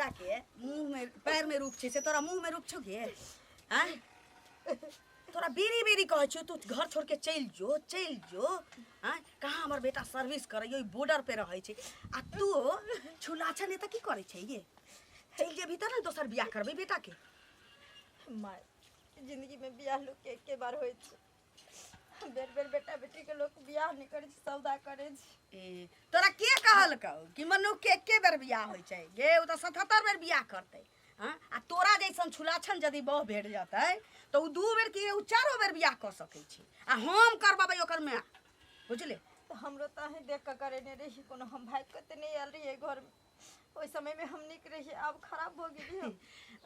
बेटा के मुंह में पैर में रूप छै से तोरा मुंह में रूप छौ गे आँय तोरा बेरी बेरी कहै छियौ तू घर छोड़ के चलि जो चलि जो आँय कहाँ हमर बेटा सर्विस करैए ओहि बॉर्डर पे रहै छै आ तू छुला छै नहि तऽ की करै छै ये चलि जेबही तऽ ने दोसर बियाह करबै बेटाके माय जिंदगी में बियाह लोग के एके बार होइ छै बेर बेर बेटा बेटी के लोग बियाह नहि करै छै सौदा करै छै ए, तोरा के कहलकौ कि मनुख के एके बेर बियाह होइ छै गे ओ तऽ 77 बेर बियाह करतै हँ आ तोरा जैसन छुलाछन यदि बह भेट जेतै तऽ ओ दू बेर की ओ चारो बेर बियाह कऽ सकै छै आ हम करबेबै ओकर माय बुझले तऽ हमरो तऽ अहीं देख कऽ करेने रही कोनो हम भागि कऽ तऽ नहि आयल रहियै घरमे ओहि समयमे हम नीक रहियै आब खराब भऽ गेली हम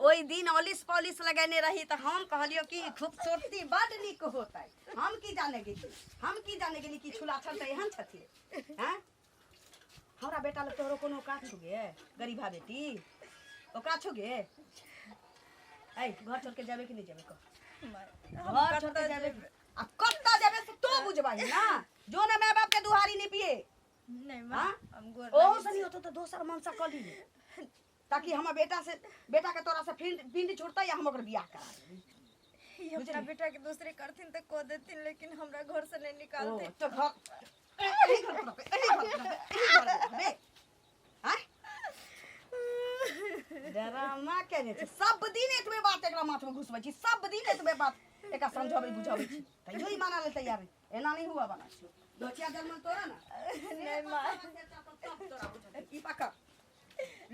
ओहि दिन ऑलिस पॉलिस लगेने रही तऽ हम कहलियो कि खूबसूरती बड नीक होतै हम की जाने गेली हम की जाने गेली कि छुलाछन तऽ एहन छथिन हैं हमरा बेटा लग तोहरो कोनो औकात छौ गे गरीबा बेटी औकात छौ गे ऐ घर छोड़ के जेबे कि नहीं जेबे कह घर छोड़ के जेबे आ कत्ता जेबे से तो बुझबाही ना जो ना माय बाप के दुहारी नहीं पिए नहीं हाँ? माँ हम गोर ओहो लागै से नहीं होतो तो दोसर मनसा कऽ ली ताकि हमर बेटा से बेटा के तोरा से फिर पिंड छूटतै या हम ओकर बियाह करा देबै छी। ई अपना बेटा के दूसरे करथिन तऽ कऽ देथिन लेकिन हमरा घर से नहीं ओ निकालथिन तो घर एही घर पर रहबै, एही घर पर रहबै, एही घर पर रहबै। आँय? डरामा केने छै सब दिन एतबे बात एकरा माथ में घुसबै छी सब दिन एतबे बात एकरा समझाबै बुझाबै छी तैयो ई माना ले तैयार नहि एना नहि हुआ वाला छै दोचिया जन्मल तोरा ना नहीं माँ ई पकड़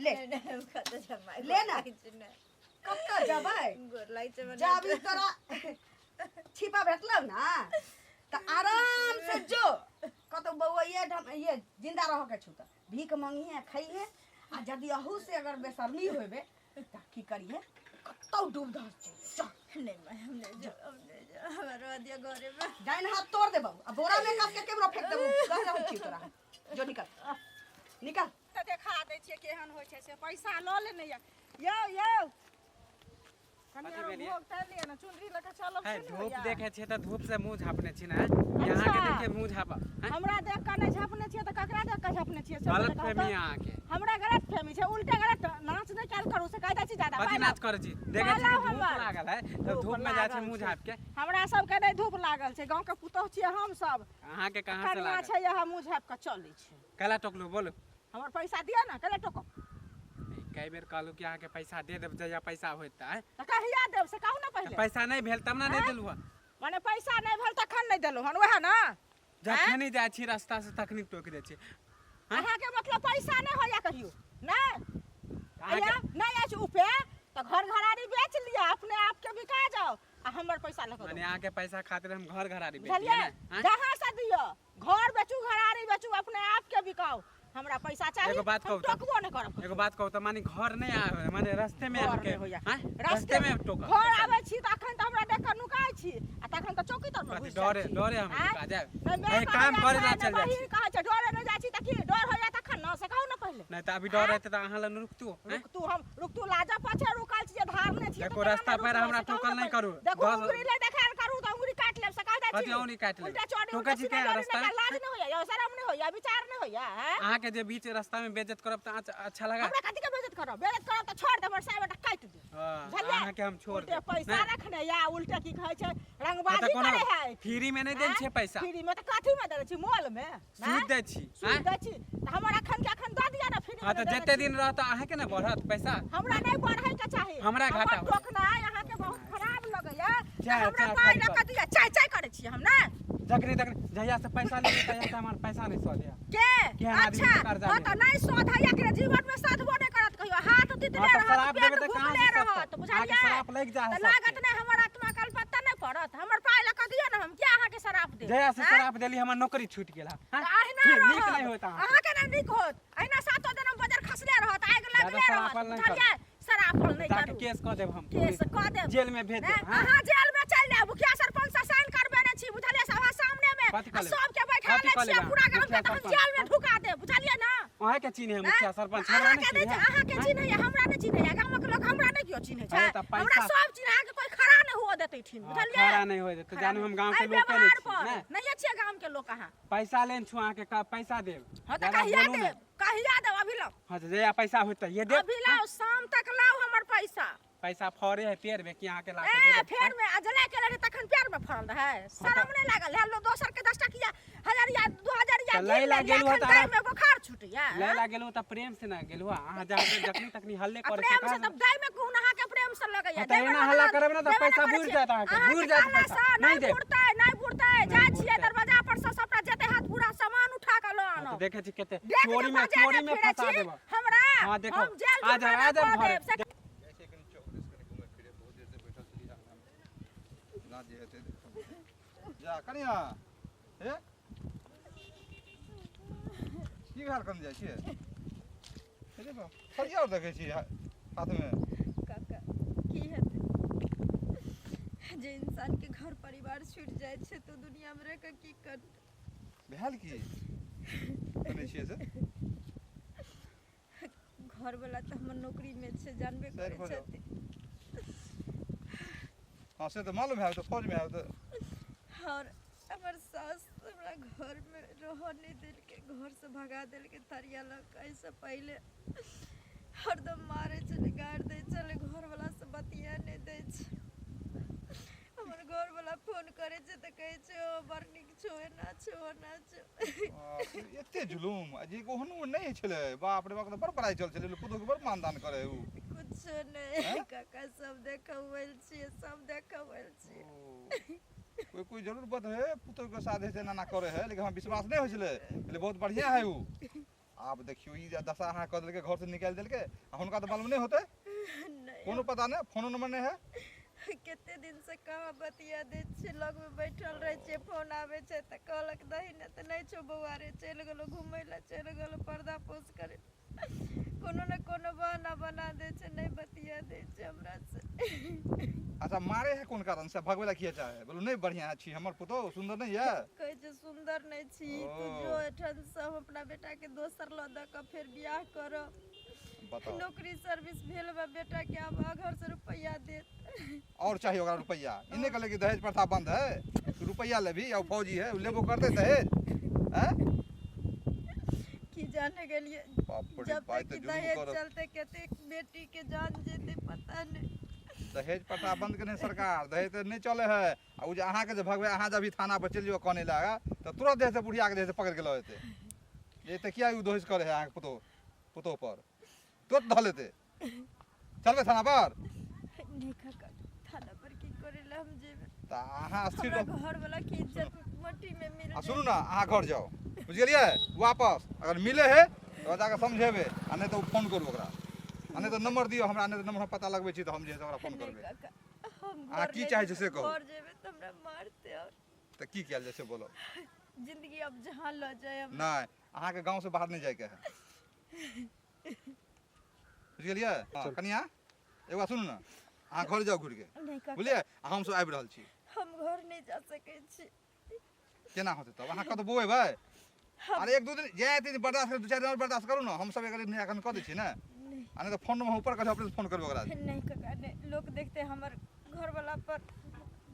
ले नहीं नहीं हम कतऽ जमाइ ले ना। नहीं कतऽ जेबै गोर लागै छै मने जाबी तोरा छिपा भेटलौ ना तऽ आराम से जो कतौ बौआ ये ढम ये जिंदा रह के छू तऽ भीख मंगिहे खइहे आ यदि अहू से अगर बेशर्मी होबे तऽ की करिहे कतौ डूब धस चल चल नहीं माँ हम नहीं जाओ हम नहीं जाओ हमरा रह दिया घरे में डाइन हाथ तोड़ देबौ आ बोरा में कस के केमरो फेंक देबौ कह रहल छी तोरा जो निकल निकल तऽ देखा दै छियै केहन होइ छै से पैसा लऽ लेने यऽ यौ यौ कनि कथी आरो भेल ये? भोग तारि लिअ ने चुनरी लऽ कऽ चलब है से ने धूप होइया देखे छियै तऽ धूप से मुंह झापने छी ने यहाँ के अच्छा। देख के मुंह झाप हैं? हमरा देख कऽ नहि झापने छियै तऽ ककरा देख कऽ झापने छियै से गलत पहिले कहू फहमी तऽ। अहाँके हमरा गलत फहमी छै उल्टे गलत नाच नहि कयल करू से कहि दै छी जादा कथी पाइ नाच करै छी देखे छी पाइ धूप हमर। लागल है तऽ धूप धूप में जाइ छै लागल मुंह छै। झाप के हमरा सबके नहि धूप लागल छै गाँवके पुतोहु छियै हम सब अहाँके कहाँ से कनिया लागल छै इएह मुँह झापि कऽ चलै छै कैला टोकलू बोलू हमर पैसा दिअ ने कैला टोकब कई बेर कहलू कि अहाँके पैसा दे देब जहिया पैसा होयत तऽ आँय? तऽ कहिया देब से कहू ने तऽ पहिले पैसा नहि भेल तब ने नहि देलू हँ माने पैसा नहि भेल तखन नहि देलहुँ हन उएह ने जखनी जाइ छी रास्ता से तखनी टोकि दै छी आँय? अहाँके मतलब पैसा नहि होइया कहियो नहि अहाँके आया नहि अछि उपे तऽ घर घरारी बेच लिअ अपने आपके बिका जाओ आ हमर पैसा लऽ कऽ माने दो। अहाँके पैसा खातिर हम घर घरारी बेच दियै बुझलियै ने आँय? जहाँ से दिअ घर बेचू घरारी बेचू अपने आप के बिकाओ हमरा पैसा चाही एगो बात हम कहू तऽ? टोकबो नहि करब एगो बात कहू तऽ माने घर नहि आबै माने रास्ते में घर अहाँके नहि होइया। आँय? रास्ते रास्ते में टोकब घर आबै छी तऽ अखन तऽ हमरा देख कऽ नुकाइ छी आ तखन तऽ चौकी तर कथी डरे डरे हम आँय? नुका जायब नहि माय ए, काम कहै करे ला छै, चल नहि जाइ बहिन छी कहै छै डरे नहि जाइ छी तऽ की डर होइया तखन ने से कहू ने पहिले नहि तऽ अभी डर हेतै तऽ अहाँ लग रुकतू आँय? रुकतू हम रुकतू लाजा पाछे रुकल छी जे धारने छी देखो, रास्ता पर हमरा टोकल नहि करू। देखो दस- उंगरी ले देखायल करू तऽ उंगरी काटि लेब से कह दै छी कथी उंगरी काटि लेब? उल्टा चोरी टोकै उल्टा छी सीधा केना डरी रास्ता? नहि लाज नहि होइया यौ शरम नहि होइया विचार नहि होइया हैं अहाँके जे बीच रास्ता में बेइज्जत करब तऽ अच्छा लगा हमरा कथी के बेइज्जत करब बेइज्जत करब तऽ छोड़ देब साहब बेटा काटि दे हाँ, बुझलियै अहाँके हम छोड़ उल्टे देब पैसा नहि, रखने या उल्टे की कहै छै तऽ रंगबाजी कोनो करे है फ्री में नहि दै छियै पैसा फ्री में तऽ कथी में दै छी मोल में सूद दै छी सूद आँय? दै छी तऽ हमर अखन के अखन दऽ दिअ ने फ्री हाँ तऽ जते दिन रहत अहाँके ने बढ़त पैसा हमरा नहि बढ़ै के चाही हमरा घाटा हमर होय। टोकनाइ अहाँके बहुत खराब लगैया तऽ चाय- हमरा चाय पाइ खाली लऽ कऽ दिअ चाय चाय करै छियै हम ने जखनी तखनी जहिया से पैसा लेबै तहिया से हमर पैसा नहि सधैया के केहन आदमी अच्छा के कर्जा हाँ लेब? तऽ नहि सधैया के जीवन में सधबो नहि करत कहियो हाथ तितले हाँ तऽ रहत शराब पेट देबै तऽ कहाँ भुखले से रहत सधतै? बुझलियै अहाँके शराब लागि जाइ है तऽ लागत सबके। नहि हमर आत्मा कलपत्ता नहि पड़त हमर पाइ लऽ कऽ दिअ ने हम किया अहाँके शराब देब जहिया से आँय? शराब देली हमर नौकरी छूटि गेल हँ तऽ अहिना ठीक, नीक रहब नहि होइत अहाँके अहाँके नहि नीक होत अहिना सातो दिन हम बजर खसले रहत आगि लगले जादा रहत शराफल नहि बुझलियै शराफल नहि जाके करू केस कऽ देब हम केस कऽ देब जेल में भेज नहि, देब हाँ? अहाँ जेल में चलि जायब मुखिया सरपंच से साइन करबेने छी बुझलियै सभा सामने में कथी आ कऽ लेब? सबके बैठा कथी लै कऽ छियै लेब पूरा गाम मुखिया के तऽ हम सरपंच? जेल में ढुका देब बुझलियै ने अहाँके चिन्ह है मुखिया सरपंच हमरा अहाँके नहि नहि चिन्ह है अहाँके चिन्हैया हमरा नहि चिन्हैया गामक लोक हमरा नहि केओ चिन्है छै अरे तऽ पैसा- हमरा सब चिन्ह अहाँके कोई खड़ा नहि हुआ देतै ठिन हाँ, बुझलियै खड़ा नहीं होय देत जानू हम गांव के एहि लोग के व्यवहार नहीं पर छी ने नहीं छियै गाम के लोक अहाँ पैसा लेन छु अहाँ के पैसा देब हाँ तऽ ज्यादा कहिया बोलू देब नहि। कहिया देब अभी लाउ हाँ तऽ जहिया पैसा होतै ये देब अभी लाउ शाम तक लाउ हमर पैसा पैसा फरे है पेड़ में कि अहाँ के ला के ए दे देब फेर में अजला के रहे तखन प्यार में फड़ल रहे शरम नहीं लागल है लो दोसर के 10 टकिया हजारिया 2000 तऽ लै ला गेलहुँ एखन तऽ देह में बोखार छूटैया लै ला गेलहुँ तऽ प्रेम से ना गेलहुँ अहाँ जा जखनी तखनी हल्ले आ करै प्रेम छी से तब देह में कोन अहाँ के प्रेम से लगैया हाँ, तऽ एना हल्ला करबै ने तऽ पैसा बुरि जायत अहाँके, बुरि जायत पैसा। नहीं नहि देब। बुरतै नहीं बुरतै जाइ छियै बुरतै। दरवाजा पर से सबटा जते हाथ पूरा सामान उठा के लऽ हाँ, तऽ आनब देखै छी कते देख जे चोरी में बजेने चोरी में फिरै फंसा छी, देब हमरा हाँ, देखो। हम जेल आ जाओ, जुर्माना आ जाओ कऽ घरे। देब से जाइ छियै कनि चौक दिस कनि घुमै फिरै बहुत देर से बैठल छलियै अंगनामे ना जे हेतै देखब जा कनिया हे की भेल कनि जाइ छियै हे देखो सरिया आओर देखै छी हाथमे काका की हेतै जे इंसान के घर परिवार छूटि जाइ छै तऽ दुनिया मे रहि कऽ की करतै भेल की सुनै छियै से घरवला तऽ हमर नौकरीमे छै जानबे सर करै भऽ जाउ। छथिन हँ से तऽ मालूम है तऽ फौजमे है तऽ और हमर सास हमरा घरमे रहऽ नहि देलकै घरसँ भगा देलकै थरिया लऽ कऽ एहिसँ पहिले हरदम मारै छलै गारि दै छलै घरवलासँ बतिया नहि दै छै हमर घरवला फोन करै छै तऽ कहै छै ओ बड़ नीक छौ एना छौ ओना छौ बाप रे, एते जुलूम आ जे ओहनो नहि छलै बाप रे बाप तऽ बड़ पढ़ाइ चल छलै पुतोहु के बड़ मानदान करे उ कुछो नहि हैं? काका सब देखबै छियै सब देखबै छियै ओ, कोई कोई जरूर बात है पुतोहु के साथ ऐसे एना करे है लेकिन हमरा विश्वास नहि होइ छलै कहलियै बहुत बढ़िया है उ आब देखियौ ई जे दशा अहाँ कऽ देलकै घर से निकालि देलकै आ हुनका तऽ मालूम नहि होतै नहि कोनो पता नहि फोनो नंबर नहि है कते दिन से कहाँ बतिया दै छियै लगमे बैठल रहै छियै फोन आबै छै तऽ कहलक दही ने तऽ नहि छौ बौआ रे चलि गेलौ घुमै लए चलि गेलौ पर्दा पोस करे कोनो ने कोनो बहाना बना दै छै नहि बतिया दै छै हमरा से अच्छा मारे है कोन कारण से भगबै लए किया चाहे बोलू नहि बढ़िया छी हमर पुतोहु सुन्दर नहि यऽ कहै छै सुन्दर नहि छी तू ओ। जो एठन से हम अपना बेटाके दोसर लऽ दऽ कऽ फेर बियाह करब बताउ नौकरी सर्विस भेल बा बेटा के आब घर से रुपया देत और चाहिए ओकरा रुपैआ ई नहि कहले कि दहेज प्रथा बंद है तू रुपैआ लेबही या ओ फौजी है उ लेबो करतै दहेज हैं की जाने गेलिए बाप रे जब बाप, तक तऽ कि जुल्म दहेज करत। चलते कते बेटी के जान जेते पता नहीं दहेज प्रथा बंद केने सरकार दहेज तऽ नहि चले है आ ओ जे अहाँके जे भगबै अहाँ जे अभी थाना पर चलि जेबै कने लए तऽ तुरंत जे है से बुढ़िया के जे है से पकड़ि के लऽ जेतै जे तऽ किया ओ दहेज करे है अहाँके पुतोह पुतोह पर तुरंत धऽ लेतै चलबै थाना पर नहीं काका थाना पर की करे ला हम जेबे तऽ अहाँ स्थिर हमरा रहू घर वाला के इज्जत मट्टी में मिल आ सुनू ने अहाँ घर जाउ बुझि गेलियै वापस अगर मिले है तऽ जाकऽ समझेबै आ नहि तऽ ओ फोन करू ओकरा आ नहि तऽ नंबर दियौ हमरा नहि तऽ नंबर हम पता लगबै छी तऽ हम जे है से ओकरा फोन नहीं करबै काका हम अहाँ घर की नहि चाहै छी जेबै, से कहू। घर जेबै तऽ हमरा मारते और तऽ की कयल जाय से बोलो जिंदगी अब जहाँ लऽ जाए हम नहि अहाँके गाँवसँ बाहर नहि जाइके है बुझि गेलियै हँ कनिया एगो बात सुनू ने अहाँ घर जाउ घुरिके नहीं काका बुझलियै आ हमसब आबि रहल छी हम घर नहीं जा सकै छी केना होतै तब अहाँ कतऽ बौएबै अरे एक दू दिन जाय दिन बर्दाश्त करू दू चारि दिन आओर बर्दाश्त करू ने हमसब एकर निराकरण कऽ दै छी ने नहीं आ नहि तऽ फोन नंबर ऊपर कऽ अपने फोन करबै ओकरा नहीं काका नहीं लोग देखते हमर घर वाला पर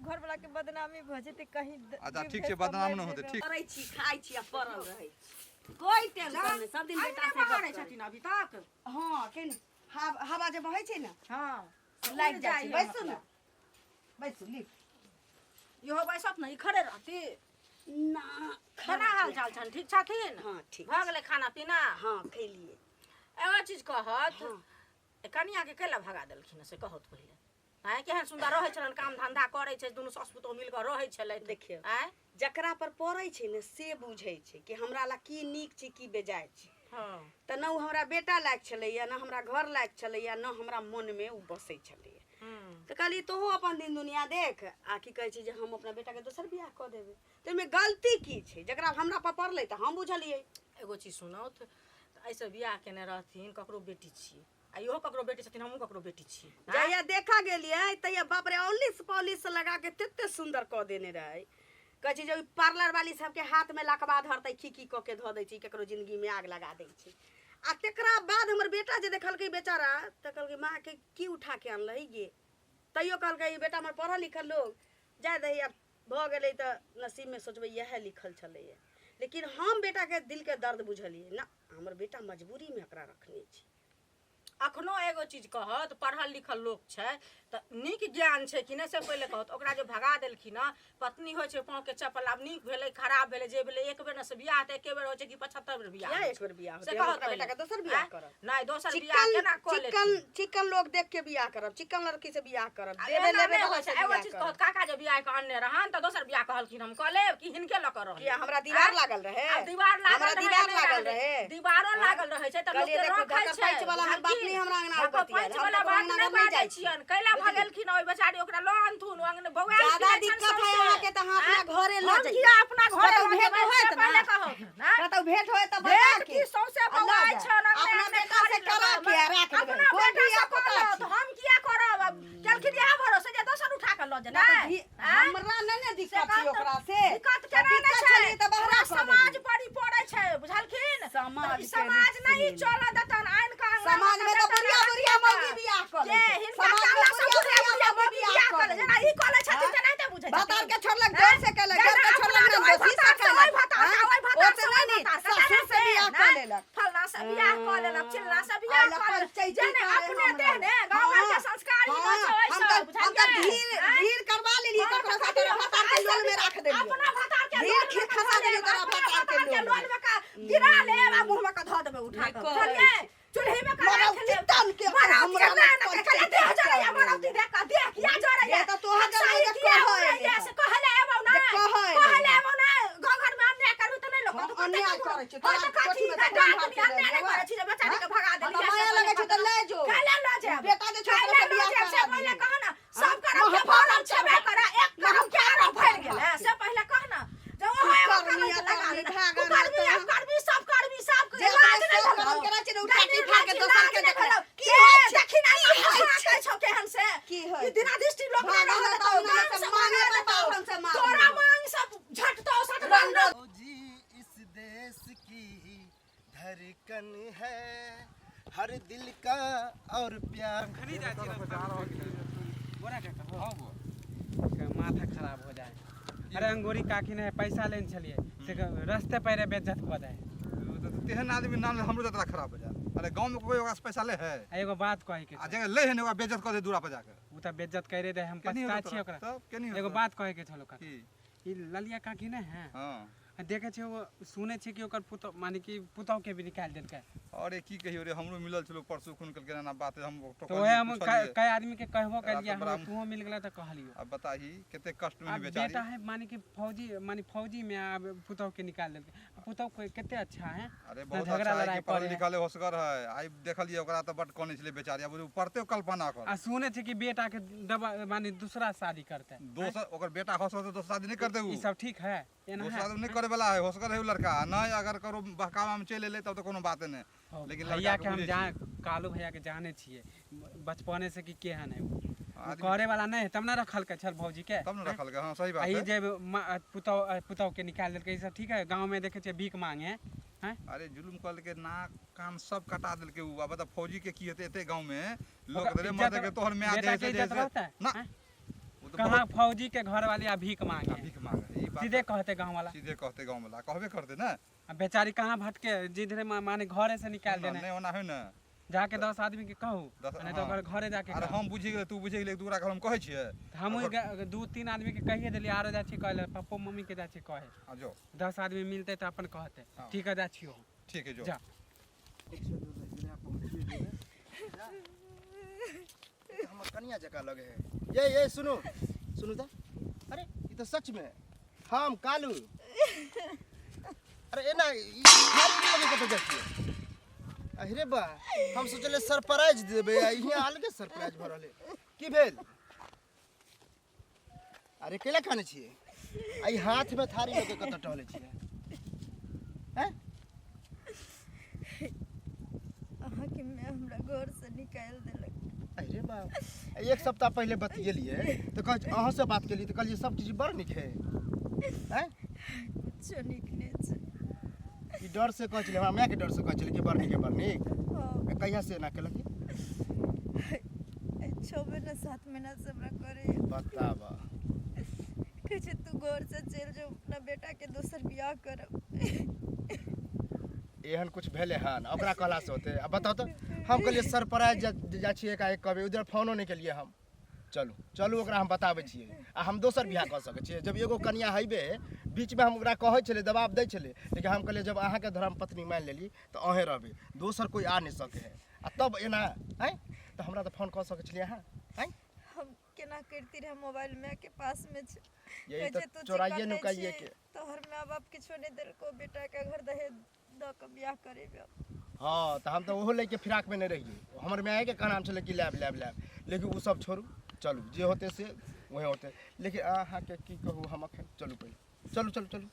घर वाला के बदनामी भऽ जेतै कहीं अच्छा जीव ठीक छै भेज कऽ बदनाम मरि नहि होतै जेबै। ठीक करै छी खाइ छी आ पड़ल रहै छी कोई टेंशन नहि सब दिन बेटा से गप बहारै करै। छथिन अभी तक हँ केन हवा जे बहै छै ने हँ से लागि जाइ छै उड़ि बैसू ने बैसू ली इहो बैसत ने ई खड़े रहती ना केना हाल चाल छनि ठीक छथिन हँ ठीक भऽ गेलै खाना पीना हँ खेलियै एगो चीज कहत हँ। कनियाके कैला भगा देलखिन से कहत पहिले आँय केहन सुन्दर रहै छलनि काम धंधा करै छै दुनू सास पुतोह मिल कऽ रहै छलै देखियौ। आँय जकरा पर पड़ै छै ने से बुझै छै कि हमरा ला की नीक छै की बेजाय छै हँ तऽ ने ओ हमरा बेटा लायक छलैया ने हमरा घर लायक छलैया ने हमरा मनमे ओ बसै छलैया तऽ कहलियै तोहू अपन दिन दुनिया देख आ की कहै छै जे हम अपना बेटाके दोसर बियाह कऽ देबै तऽ ओहिमे गलती की छै जकरा हमरा पर पड़लै तऽ हम बुझलियै एगो चीज सुनौथ तऽ एहिसँ बियाह केने रहथिन ककरो बेटी छी आ इहो ककरो बेटी छथिन हमहूँ ककरो बेटी छी जहिया देखा गेलियै तहिया बाप रे औलिस पॉलिस लगा के तते सुंदर कऽ देने रहै कहै छै जे ओहि पार्लर वाली सबके हाथमे लकवा धरतै की की कऽ के धऽ दै छै ककरो जिंदगीमे आग लगा दै छै आ तकरा बाद हमर बेटा जे देखलकै बेचारा तऽ कहलकै माँ के की उठा के अनलही गे तैयो कहलकै ई बेटा हमर पढ़ल लिखल लोग जाय दही आब भऽ गेलै तऽ नसीबमे सोचबै इएह लिखल छलैए लेकिन हम बेटाके दिलके दर्द बुझलियै ना हमर बेटा मजबूरीमे एकरा रखने छै अखनो एगो चीज कहत पढ़ल लिखल लोक छै तऽ नीक ज्ञान छै कि नहि से पहिले कहत ओकरा जे भगा देलखिन हँ पत्नी होइ छै पाँवके चप्पल आब नीक भेलै खराब भेलै जे भेलै एक बेर ने से बियाह तऽ एके बेर होइ छै कि 75 बेर बियाह किया होइ एक बेर बियाह से होतै कहत ओकरा बेटा के पहिले। दोसर बियाह आँय? करब नहि दोसर बियाह चिकन केना कऽ चिकन लेथिन चिकन लोग देख के बियाह करब चिकन लड़की से बियाह करब आ देवे एना लेवे नहि वाला होइ से छै एगो बियाह चीज करब कहत काका जे बियाह के अनने रहन तऽ दोसर बियाह कहलखिन हम कऽ लेब कि हिनके लऽ कऽ रहब किया हमरा दीवार लागल रहे आब दीवार लागल हमरा रहै, दीवार नहि लागल रहे दीवारो लागल रहै छै तऽ लोक कहलियै के देखो रखै धक्कर छै पैंच वाला हमर बाप नहि हमरा अंगना धक्कर बतियाएल, पैंच हम वाला ककरो बात अंगना नहि नहि जाइ बाजै छी। छियनि कैला भगेलखिन ओहि बेचारी ओकरा लऽ अनथुन ओ अंगने बौआएल ज्यादा फिरै छनि दिक्कत है सौंसे। अहाँके तऽ अहाँ अपना घरे लऽ हम जइयौ। किया अपना घरे कतौ लऽ भेंट जेबै से होयत ना? पहिले कहू ना? कतौ भेंट होय तऽ बता भेंट के की सौंसे आ लऽ बौआइ जायब। छनि अंगने अपना अंगने बेटा से खाली करा लऽ के आ राख देबै अपना कोन बेटा धिया से पुता कहलहुँ छी? तऽ हम किया करब आब केलखिन इएह भरोसे जे दोसर उठा कऽ लऽ ना जेतै तऽ आँय? हमरा नहि ने से दिक्कत कहत छै ओकरा से दिक्कत केना नहि दिक्कत छै छलै तऽ बहरा पूरा कऽ समाज देलियै। पर ई पड़ै छै बुझलखिन समाज तऽ ई के समाज रिक्स नहि लेने। चलऽ देतन आनि कऽ अंगना समाज में तऽ देतन, बुढ़िया बुढ़िया राखि मौगी देतन। बियाह कऽ जे लै छै। हिनका समाज में कहला से बुढ़िया बुढ़िया बुढ़िया बुढ़िया मौगी मौगी बियाह बियाह कऽ कऽ लै लै जेना ई कऽ लै छथिन हाँ? तेनाहिते बुझै भतार छथिन के छोड़लक हैं? जोर से केलक जेना जोर के अपना छोड़लक तऽ ओहि ननदोसी से भतार से ओहि केलक भतार से हाँ? ओहि भतार ओते से नहि ओहि ने भतार से ससुर से तेनाहिते, बियाह कऽ ने? लेलक फलना से बियाह कऽ लेलक चिल्ला से बियाह आइ कऽ लेलक पंचायती जेने करे अपने हमरा। देह ने गाँव घर के हाँ, संस्कार ही हाँ, नहि छै ओहि हम सब तऽ हम तऽ बुझलियै ढीर हैं? ढीर करवा लेलियै हाँ, ककरो तऽ साथे कहियो भतार के लोल में राख देलियै अपना भतार के ढीर लोल खीर में खसा धऽ देलियै लेब, तोरा अपना भतार के भतार के लोल लोल में का गिरा लेब आ मुँह में का धऽ देबै उठा कऽ कहै बुझलियै चूल्ही में का राख मरौती लेब तन के मरौती हमरा के ना लग ना खाली देह जरैया पंचायती मरौती देख कऽ देह किया जरैया जे तऽ तोहर हम जरैया सही जे किया कहै उड़ैया एलै से कहले एबौ ना जे कहै एलै। कहले एबौ ना गाँव घर में अन्याय करबी तऽ नहि लोक हम कहतौ, कते अन्याय ककरो। करै छी, हाँ, तोरा तऽ कथी कोठीमे नहि तऽ डाक हम भी अन्याय नहि भाग करै छी जे बेचारी के भगा हाँ, देलियै तऽ माया से लगै छै तऽ पहिले ले जो। कैले लऽ जायब बेटा जे छौ कैले ओकरा से लऽ बियाह जायब से करा पहिले दिही। कह ना सब करम के महफा भरल पर छेबे करे एक करम के आरो भरि गेल है से पहिले कह ना जे ओहो एगो कुकर्मी करम के लगा अकर्मी लेने। भागल कुकर्मी रहतौ। अपकर्मी सब कर्मी सब जे लाज अपने नहि सब भेलौ। करम के रहै छै ने, उठा के नहि फाड़ के लाज दोसर के नहि देखै। भेलौ। की के होइ छै? देखी ना की होइ हँसा छै? कै छौ केहन से की होइ ई दिनादृष्टि लोक नहि भागल रहऽ रहतौ, देतौ, ना गाम से से मांगे भगा पर देतौ। बाभन से मांग। तोरा मांग सब झटतौ सटतौ रंग जी इस देश की धड़कन है हर दिल का और प्यार खनी जाइ छी रास्ता बोरा के कहो के माथा खराब हो जाए अरे अंगूरी काकी ने पैसा लेने छलिए से रस्ते पैरे बेइज्जत कऽ दे तेहन आदमी नाम ले हमरो जतरा खराब हो जाए अरे गाँव में कोई ओकरा से पैसा ले है आ एगो बात कहे के आ छै जगह ले है ने ओकरा बेइज्जत कऽ दे दूरा पर जाके उ तऽ बेइज्जत करे दे हम केनी पछता होतौ छियै तोरा? ओकरा तब केनी एगो होतौ? बात कहे के छलो काका की ई ललिया काकी ने है हाँ आ देखे छियै ओ सुनै छियै कि ओकर पुतोह माने कि पुतोह के भी निकालि देलकै अरे की कहियो रे हमरो मिलल छलो परसू खून कल के ना बात हम तऽ वएह हम पुछलियै। कई आदमी के कहबो एकरा कलियै तऽ बड़ा हमरा तूहो मिल गेला तऽ कहलियो अब बताही कते कष्ट में आब बेचारी बेटा है माने कि फौजी माने फौजी में आब पुतोह के निकाल देलकै आ पुतोह के कते अच्छा है अरे ना बहुत झगड़ा अच्छा है लड़ाई कि पढ़ल करे है। लिखल है होशगर है आई देखलिए ओकरा तऽ बड कनै छलै बेचारी आब पढ़ते कल्पना कर आ सुनै छै कि बेटा के दबा माने दूसरा शादी करतै दोसर ओकर बेटा होशगर तऽ दोसर शादी नहि करतै उ ई सब ठीक है एना दोसर है शादी नहि करे वाला है होशगर है उ लड़का आ नहि अगर करो बहकावा में चलि एलै तब तऽ कोनो बात नहि लेकिन भैया लड़का के के हम बुझै जान कालू भैया के जाने छियै बचपने से कि केहन है उ। उ आदमी- करे वाला नहीं है तब ना रखलकै छल भौजी के तब ने रखलकै हाँ सही आ बात ई है जे पुतौह पुतौह के निकालि देलकै ई सब ठीक है गाँव में देखे छियै भीख मांगे हैं अरे जुलुम कहलकै नाक कान सब कटा देलकै उ आब बता फौजी के की हेतै एते गाँव में लोक ओकरा रे इज्जत मरतै के तोहर माय बेटा जे के से इज्जत जे रहतै ना हैं? उ तऽ कहाँ बहुत फौजी के घर वाली आ भीख मांगे भीख मांगे ई बात सीधे कहते गाँव वाला सीधे कहते गाँव वाला कहबे करते ने आ बेचारी कहाँ भटके जिधरे माने घरे से निकाल देने नहीं ओना है ने जाके 10 आदमी के कहू नहीं तो हाँ। ओकर घरे जाके अरे कहू। हम बुझि गेलै तू बुझि गेलै एक दूगरा के हम कहै छियै हमहूँ 2-3 आदमी के कहिए देलियै आरो जाइ छी कहै लए पप्पो मम्मी के जाइ छी कहे आ जो 10 आदमी मिलतै तऽ अपन कहतै हाँ। ठीक है जाइ छियौ ठीक है जो जा हमर कनिया जकाँ लगे है ये ये सुनू सुनू तऽ अरे ई तऽ सच में हम कालू अरे एना ई थारी नहि लगे कतऽ जाइ छियै अरे बा हम सोचले सरप्राइज देबै आ हियाँ अलगे सरप्राइज भऽ रहलै की भेल अरे कैला खाने छियै आ ई हाथमे थारी लऽ के कतऽ टहलै छियै हैं अहाँके माय हमरा घरसँ निकालि देलक अरे बाप एक सप्ताह पहिले बतियेलियै तऽ कहै अहाँसँ बात केलियै तऽ कहलियै सब चीज बड़ नीक है हैं कुछो नीक नहि छै ई डर से कहै छलै हमरा मायके डर से कहै छलै कि बड़ नीक है बड़ नीक हँ आ कहिया से एना केलक एहि 6 महीना 7 महीना से हमरा करैए। बताबऽ। कहै छै तू घर से चलि जो, अपना बेटाके दोसर बियाह करब। एहन कुछ भेलै हन ओकरा कहलासँ होतै? आ बताउ तऽ, हम कहलियै सरप्राइज जाइ छियै एकाएक कहबै, उधर फोनो नहि केलियै हम। चलू चलू, ओकरा हम बताबै छियै आ हम दोसर बियाह कऽ सकै छियै जब एगो कनिया हेबे। बीचमे हम ओकरा कहै छलियै, दबाव दै छलियै, लेकिन हम कहलियै जब अहाँके धर्म पत्नी मानि लेली तऽ अहेँ रहबै, दोसर कोइ आ नहि सकै है। आ तब एना आँय, तऽ हमरा तऽ फोन कऽ सकै छलियै अहाँ आँय? हम केना करिती रहे, मोबाइल मायके पासमे छै। यही कहै तऽ छै तू चोराइए चिकन नहि नुकाइए छी के। तोहर माय बाप किछो नहि देलको बेटाके, घर दहेज दऽ कऽ बियाह करेबै। हँ, तऽ हम तऽ ओहो लैके फिराकमे नहि रहियै। हमर मायके कहनाम छलै कि लायब लायब लायब, लेकिन ओ सब छोड़ू, चलू, जे होतै से वएह होतै। लेकिन अहाँके की कहू हम अखन, चलू पहिले, चलू चलू चलू।